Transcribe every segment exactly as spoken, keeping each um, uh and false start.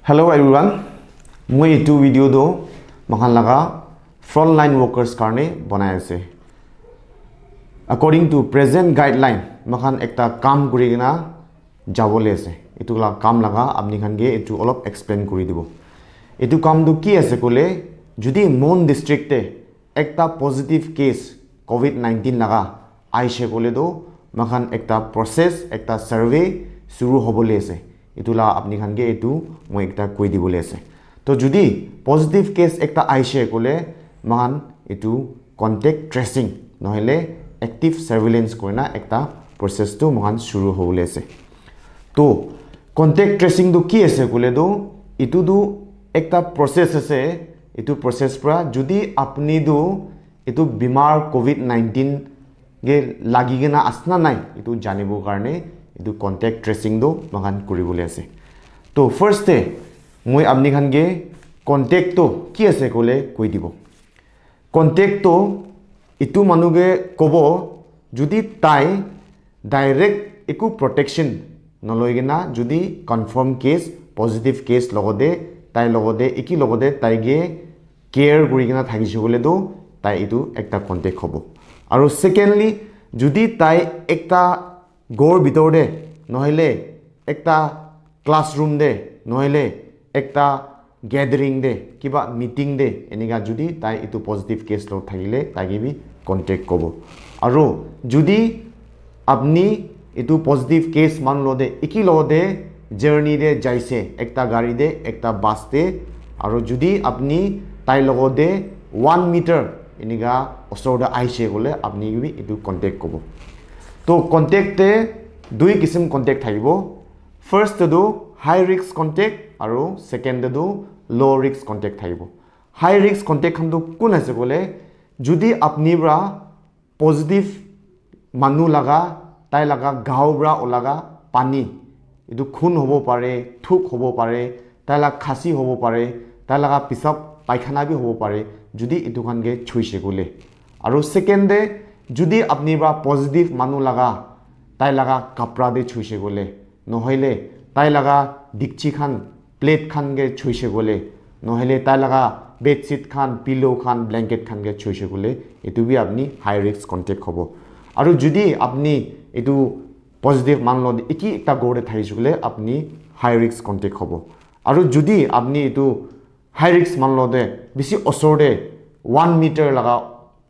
Hello everyone, moi etu video tu moikhan laga frontline workers karne banai ase. According to present guideline, moikhan ekta kam kuri kena jabole ase. Etu la kam laga apni khan ke etu olop explain kuri dibo. Etu kam tu ki ase kole, jodi Mon district te ekta positive case covid nineteen laga aishe kole tu moikhan ekta process, ekta survey suru hobole ase. Etu la apni khan ke etu moi ekta koi dibole ase. To jodi positive case ekta aishe kole moikhan etu contact tracing nohole active surveillance koina ekta process tu moikhan suru hobole ase. To contact tracing tu ki ase kole tu etu tu ekta process ase. Etu process pra jodi apni tu etu bimar covid nineteen ke lagi kena ase na nai, etu janibo karne etu contact tracing tu moikhan kuribole ase. To first te moi apni khan ke contact tu ki ase kole koi dibo. Contact tu etu manu ke kobo, jodi tai direct eku protection naloi kena jodi confirm case, positive case logote, tai logote, eki logote tai ke care kuri kena thakishe kole tu tai etu ekta contact hobo. Aru secondly, jodi tai ekta ghor bitor te nohole ekta classroom te nohole ekta gathering te kiba meeting te enika jodi tai etu positive case lo thakile tai ke bi contact kobo. Aru jodi apni etu positive case manu logote eki logote journey te jaise, ekta gari te, ekta bus te, aru jodi apni tai logote one meter enika osor te aishe kole apni ke bi etu contact kobo. To contact te dui kisim contact thakibo. First te tu high risk contact aru second te tu low risk contact thakibo. High risk contact khan tu kun ase kole, jodi apni pra positive manu laga, tai laga gao pra olaga pani, etu khun hobo pare, thuk hobo pare, tai laga khasi hobo pare, tai laga pisap paikhana bi hobo pare, jodi etu khan ke chuishe kole. Aru second te jodi apni pra positive manu laga, tai laga kapra te chuishe kole, nohole tai laga dikchi khan, plate khan ke chuishe kole, nohole tai laga bedsheet khan, pillow khan, blanket khan ke chuishe kole, etu bi apni high risk contact hobo. Aru jodi apni etu positive manu logote eki ekta ghor te thakishe kole apni high risk contact hobo. Aru jodi apni etu high risk manu logote bisi osor te one meter laga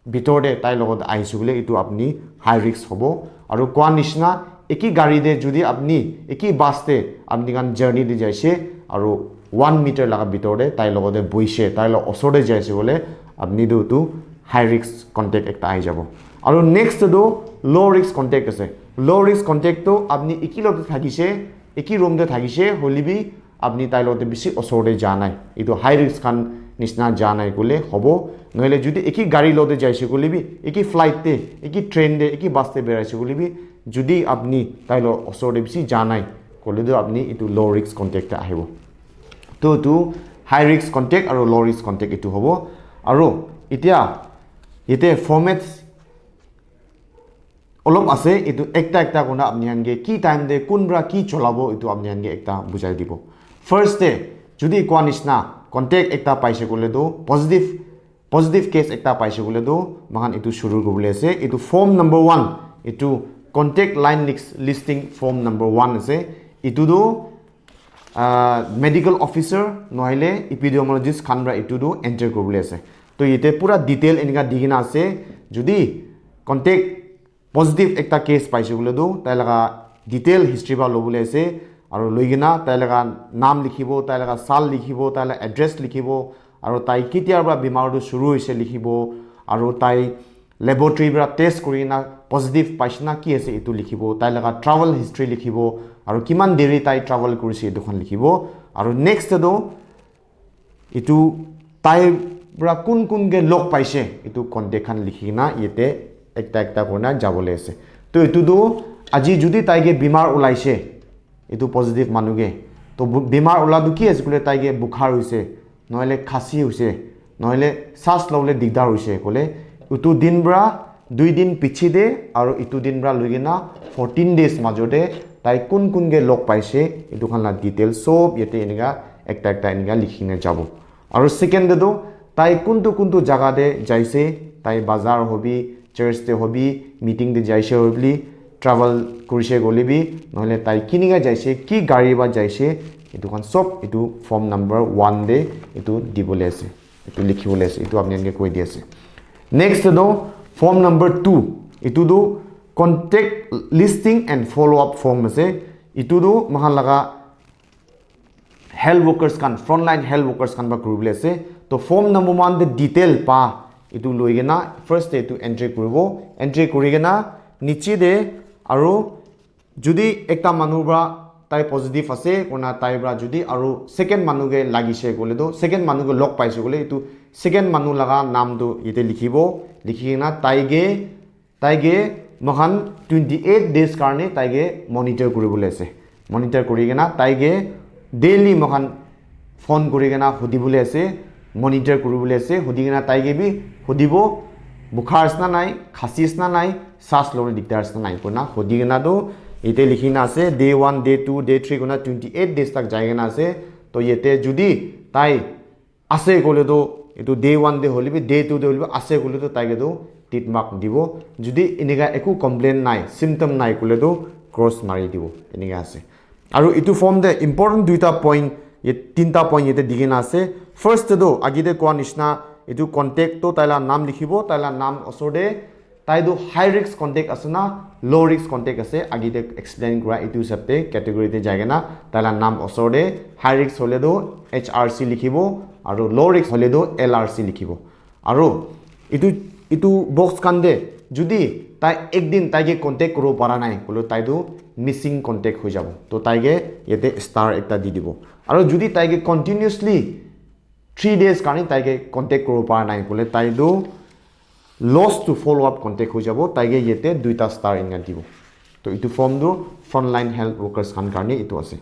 bitor te tai logote ahishe kole etu apni high risk hobo. Aru koa nishina eki gari te jodi apni eki bus te apni khan journey te jaise aru one meter laga bitor te tai logote boishe, tai la osor te jaise kole apni tu etu high risk contact ekta ahi jabo. Aru next te tu low risk contact ase. Low risk contact tu apni eki logote thakishe, eki room te thakishe, hoile bi apni tai logote bisi osor te ja nai, etu high risk khan nishina ja nai kole hobo. Nohole jodi eki gari logote jaise kole bi, eki flight te, eki train te, eki bus te beraise kole bi, jodi apni tai lo osor te bisi ja nai kole tu apni etu low risk contact te ahibo. To etu high risk contact aru low risk contact etu hobo. Aru etia yate formats olop ase, etu ekta ekta kurina apni khan ke ki time te kun pra ki cholabo etu apni khan ke ekta bujai dibo. First te jodi koa nishina contact ekta paise kole tu positive, positive case ekta paise kole tu moikhan etu shuru kuribole ase. Etu form number one, etu contact line lis-, listing form number one ase. Etu tu ah, medical officer nohole epidemiologist khan para etu tu enter kuribole ase. To yate pura detail enika di kena ase. Jodi contact positive ekta case paise kole tu tai laga detail history para lobole ase. Aru loi kena tai laga naam likhibo, tai laga saal likhibo, tai laga address likhibo, aru tai ketia para bimar tu shuru hoise likhibo, aru tai laboratory para test kuri na positive paise na ki ase etu likhibo, tai laga travel history likhibo, aru kiman deri tai travel kurise etu khan likhibo. Aru next te tu etu tai para kun kun ke log paise etu contact khan likhi na yate ekta ekta kurina jabole ase. To etu tu aji jodi tai ke bimar ulaise, etu positive manu ke, to bu-, bimar ula tu ki ase kole tai ke bukhar hoise, nohole khasi hoise, nohole saas lobole digdar hoise kole, etu din para dui din piche te aru etu din para loi kena fourteen days majot te tai kun kun ke log paise, etu khan la detail sob yate enika ekta ekta enika likhi kena jabo. Aru second te tu tai kuntu kuntu jaga te jaise, tai bazar hobi, church te hobi, meeting te jaise hobi, travel kurise koile bi, nohole tai kinika jaise, ki gari ba jaise, etu khan sob etu form number one te etu dibole ase, etu likhibole ase, etu apni khan ke koi di ase. Next te tu form number two, etu tu contact listing and follow up form ase. Etu tu moikhan laga health workers khan, frontline health workers khan para kuribole ase. To form number one te detail pa etu loi kena first te etu entry kuribo, entry kuri kena niche te aru jodi ekta manu para tai positive ase koina tai para jodi aru second manu ke lagise koile to, second manu ke log paise koile, etu second manu laga naam tu yate likhibo, likhi kena tai ke tai ke moikhan twenty eight days karne tai ke monitor kuribole ase. Monitor kuri kena tai ke daily moikhan phone kuri kena hudibole ase, monitor kuribole ase, hudi kena tai ke bi hudibo, bukhar ase na nai, khasi ase na nai, saas lobole dikdar ase na nai koina hudi kena tu yate likhi kena ase, day one, day two, day three koina twenty eight days tak jai kena ase. To yate jodi tai ase koile to etu day one te hoile bi, day two te hoile bi, ase koile to tai ke to tick mark dibo. Jodi enika eku complaint nai, symptom nai koile to cross mari dibo, enika ase. Aru etu form te important duita point, ye tinta point yate di kena ase. First te to agi te koa nishina etu contact to tai la naam likhibo, tai la naam osor te tai tu high risk contact ase na low risk contact ase, agi te explain kura etu hisab te category te jai kena tai la naam osor te high risk hole tu H R C likhibo aru low risk hole tu L R C likhibo. Aru etu, etu box khan te jodi tai ek din tai ke contact kuribo para nai koile tai tu missing contact hoi jabo, to tai ke yate star ekta di dibo. Aru jodi tai ke continuously three days karne tai ke contact kuribo para nai koile tai tu lost to follow up contact hoi jabo, tai ke yate duita star enka dibo. To etu form tu frontline health workers khan karne etu ase.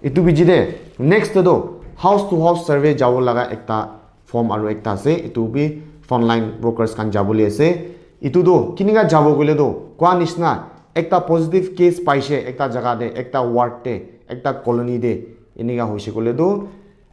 Etu bichi te next te to house to house survey jabo laga ekta form aru ekta ase, etu bi frontline workers khan jabole ase. Etu tu kinika jabo koile tu koa nishina ekta positive case paise ekta jaga te, ekta ward te, ekta colony te, enika hoise koile tu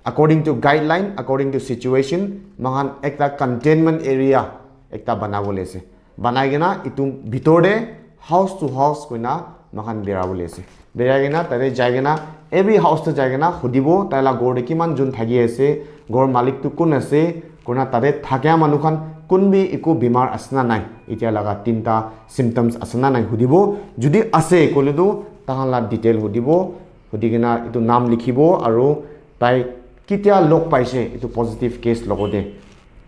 according to guideline, according to situation, moikhan ekta containment area ekta banabole ase. Banai kena etu bitor te house to house koina moikhan berabole ase. Berai kena tate jai kena every house te jai kena hudibo tai la ghor te kiman jun thaki ase, ghor malik tu kun ase, koina tate thakia manu khan kun bi eku bimar ase na nai, etia laga tinta symptoms ase na nai hudibo. Jodi ase koile tu tahan la detail hudibo, hudi kena etu naam likhibo aru tai ketia log paise etu positive case logote,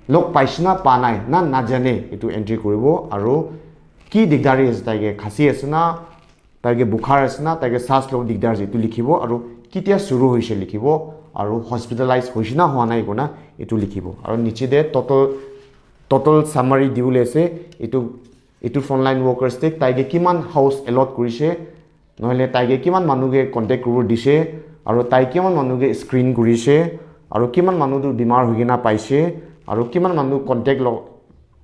log paise na pa nai na najane etu entry kuribo aru ki dikdari ase, tai ke khasi ase na, tai ke bukhar ase na, tai ke saas lobo dikdar ase etu likhibo aru ketia shuru hoise likhibo aru hospitalize hoise na hua nai koina etu likhibo aru niche te total, total summary dibole ase. Etu, etu frontline workers te tai ke kiman house allot kurise, nohole tai ke kiman manu ke contact kuribo dise, aru tai kiman manu ke screen kurise, aru kiman manu tu bimar hoi kena paise, aru kiman manu contact lo,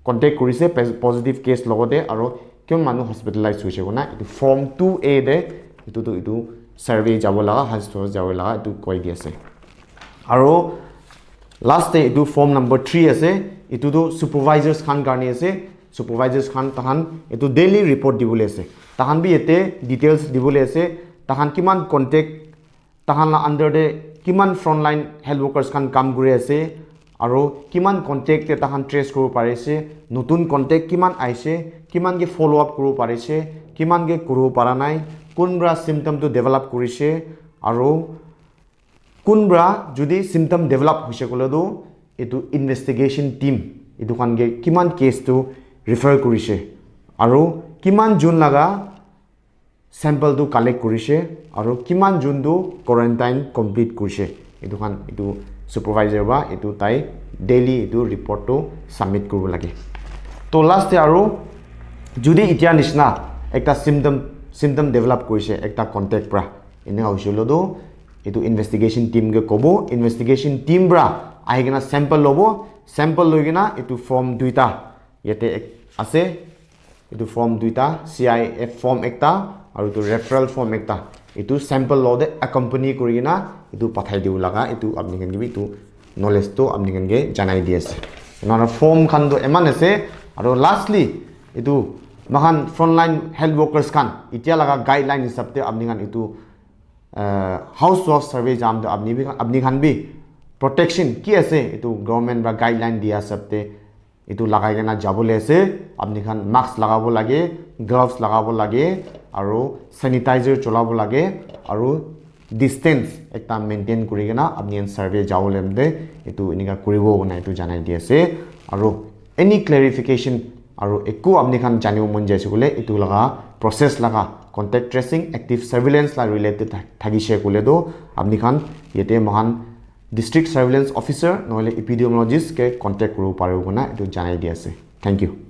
contact kurise pos-, positive case logote, aru kiman manu hospitalize hoise koina etu form two A te etu tu etu survey jabo laga, house to house jabo laga etu koi di ase. Aru last te etu form number three ase, etu tu supervisors khan karne ase. Supervisors khan tahan etu daily report dibole ase, tahan bi yate details dibole ase, tahan kiman contact, tahan la under te kiman frontline health workers khan kam kuri ase, aru kiman contact te tahan trace kuribo pari ase, notun contact kiman aise, kiman ke follow up kuribo pari ase, kiman ke kuribo para nai, kun para symptom tu develop kurise, aru kun para jodi symptom develop hoise koile tu etu investigation team etu khan ke kiman case tu refer kurise aru kiman jun laga sample tu collect kurise aru kiman jun tu quarantine complete kurise, etu khan etu supervisor para etu tai daily etu report tu submit kuribo lage. To last te aru jodi etia nishina ekta symptom, symptom develop kurise ekta contact para, enika hoise koile tu etu investigation team ke kobo, investigation team para ahi kena sample lobo, sample loi kena etu form duita yate ek-, ase, etu form duita, C I F form ekta aru etu referral form ekta, Etu sample lo de accompany kuri kena etu pathai dibo laga, etu apni khan ke bi etu knowledge to apni khan ke janai di ase. Enora form khan to eman ase, aro lastly etu moikhan frontline health workers khan etia laga guideline hisab te apni khan etu, uh, house to house survey jam to apni bi, apni khan bi protection ki ase etu government para guideline dia hisab te etu lagai kena jabo le ase. Apni khan mask lagabo lage, gloves lagabo lage, aro sanitizer cholabo lage, aro distance ekta maintain kuri kena apni khan survey jabo le mde etu enika kuribo kena etu janai di ase. Aro any clarification aro eku apni khan janibo mon jai ase koile etu laga process laga contact tracing, active surveillance la related tha-, thakishe koile to apni khan yate moikhan District Surveillance Officer nohole epidemiologist ke contact kuribo paribo kena etu janai di ase. Thank you.